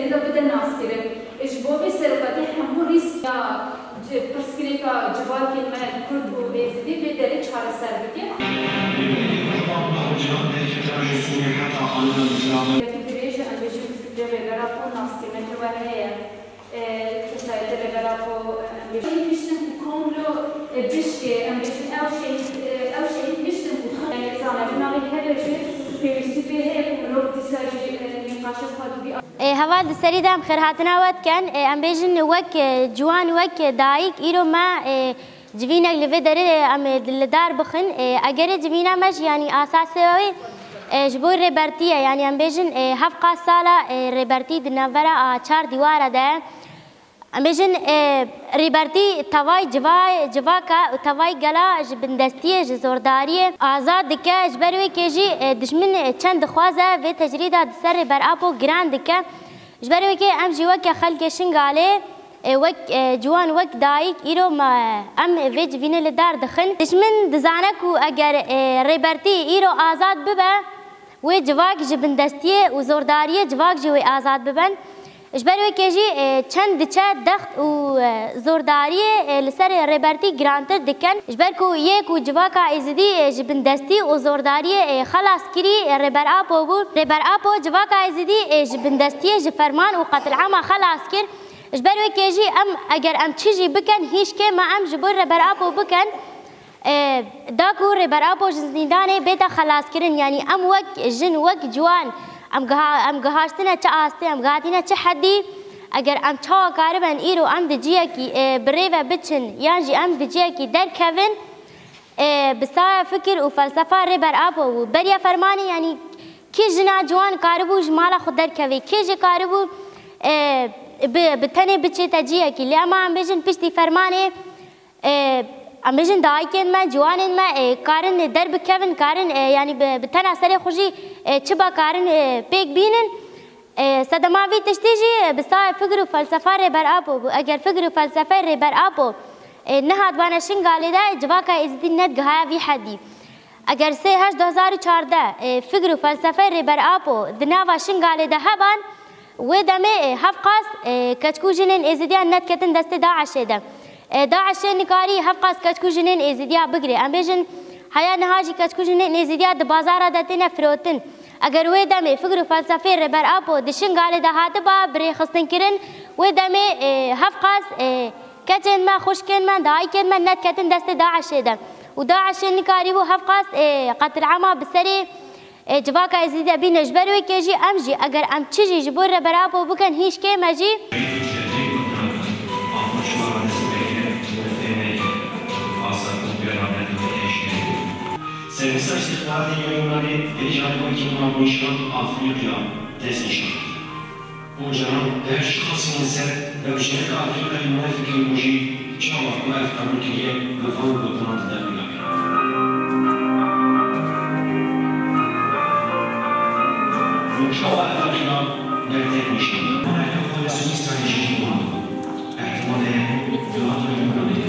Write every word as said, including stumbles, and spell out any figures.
Lê de bide naskirin. Ji bo vê serokatê hemû rîsk ya ci-, pirsgirêka civakên me Kurd û Êzidî vê derê çareser bike. Yekî dirêj e, em bêjin pirsgirêk Rêber Apo naskirine ke we heye. E, kesayetê Rêber Apo, e, em bêjin. Hîn piştin ku komlo, e, bişkê, em bêjin ew şehîd, e, ew şehîd piştin ku kom-, e, zanebûna wê hebe jî pêwîstî pê heye ku mirov dîsa jî, e, nîqaşa xwe bi vî E, heval di serî de em xêrhatina we dikin. E, em bêjin wek, e, ciwan, wek, e, dayik, îro me, e, civînek li vê derê, e, em, e, li dar bixin. E, egerê civîna me jî, yanî asasê wê, e, ji bo rêbertî ye. Yanî em bêjin, e, hevqas sala, e, rêbertî di navbera a çar dîwara de ye. Em bêjin, e, rêbertî tevayî civa-, civaka û tevayî gela ji bindestiyê, ji zordariyê azad dike. Ji ber wê kê jî, e, dijmin, e, çend dixwaze vê tecrîda di ser Rêber Apo giran dike. Ji ber wê kê em jî weke xelkê Şingalê, e, wek, e, ciwan, wek dayik îro me, em vê civînê li dar dixin. Dijmin dizane ku eger, e, rêbertî îro azad bibe, wê civak ji bindestiyê û zordariyê civak jî wê azad bibin. Ji ber wê kê jî, e, çend diçe dext û, e, zordariyê, e, li ser rêbertî girantir dikin. Ji ber ku yê ku civaka Êzidî, e, ji bindestî û zordariyê, e, xelas kirî, e, Rêber Apo bû. Rêber Apo civaka Êzidî, e, ji bindestiyê, ji ferman û qetilama xelas kir. Ji ber wê kê jî em, eger em çi jî bikin, hîn ji kêm e em ji bo Rêber Apo bikin. E, da ku Rêber Apo ji zîndanê bête xelaskirin, yanî em wek jin, wek ciwan, em giha-, em gihaştine çi astê, em gihatîne çi hedî, eger em çawa karibin îro em di ciyekî, e, bi rê ve biçin, yan jî em di ciyekî derkevin, e, bi saya fikir û felsefa Rêber Apo bû. Beriya fermanê, yanî kî jina ciwan karibû ji mala xwe derkeve, kê jî karibû, e, bi, bi tenê biçête ciyekî. Lê ema em bêjin piştî fermanê, E, em bêjin dayikên me, ciwanên me, e, karin derbikevin, karin, e, yanî bi, bi tena serê xwe jî, e, çi ba karin, e, pêk bînin. E, sedema vî tiştî jî, e, bi saya fikir û felsefa Rêber Apo bû. Eger fikir û felsefeyê Rêber Apo, e, nehatbane Şingalê de, civaka Êzidî nedigihaya vî hedî. Eger sê heşt du hezar û çardeh, e, fikir û felsefeyê Rêber Apo di nava Şingalê de heban, wê demê, e, hevqas, e, keçik û jinên Êzidiyan nediketin destê DAIŞê de. E, DAIŞê nikarî hevqas keçik û jinên Êzidiya bigirê. Em bêjin, heya niha jî keçik û jinên Êzidiya di bazara de têne firotin. Eger wê demê fikir û felsefeyê Rêber Apo di Şingalê de hatiba birêxistinkirin, wê demê, e, hevqas, e, Keçên me, xwişkên me, dayikên me nediketin destê DAIŞê de. Û DAIŞê nikarîbû hevqas, ê, qetilama bi serê, ê, civaka Êzidî de bîne. Ji ber wê kê jî em jî, eger em çi jî ji bo Rêber Apo bikin, hîn ji kêm e jî. Sermîsa îstixbaratê Yunanê hêja wekî navnîşan Afrîqya dest nîşan kir. Ocalan di her şixasî li ser rewşeneka Afrîqayê nefikirîbû jî çawa ku ev qebûl kiriye bi van gotinan di derûna kir. Û çawa ev rêya bertek nîşan da? Maneke xwe li Swîsrayê jî wan dibû. Ehtimal heye ku di Yunanê